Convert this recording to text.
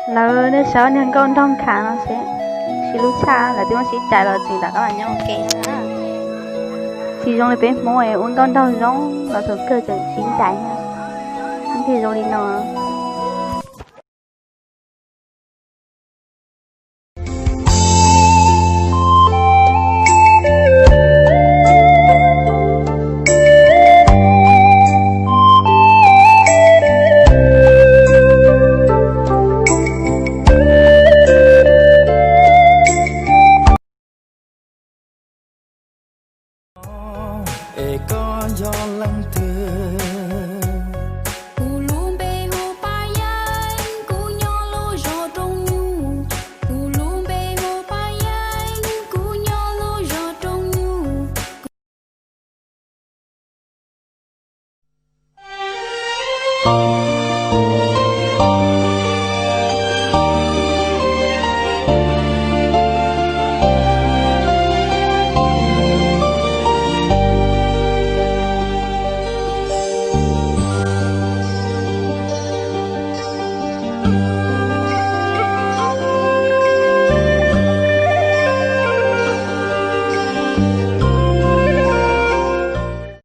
Lawv nej saib niag nkauj nraug khav no seb, sib hlub tshaj, lawv twb muab sib cais los tseem rov qab los nyob ua ke. Tsis zoo li peb Hmoob es ua nkauj nraug zoo los thaum kawg tseem sib cais, ib txhia zoo li no.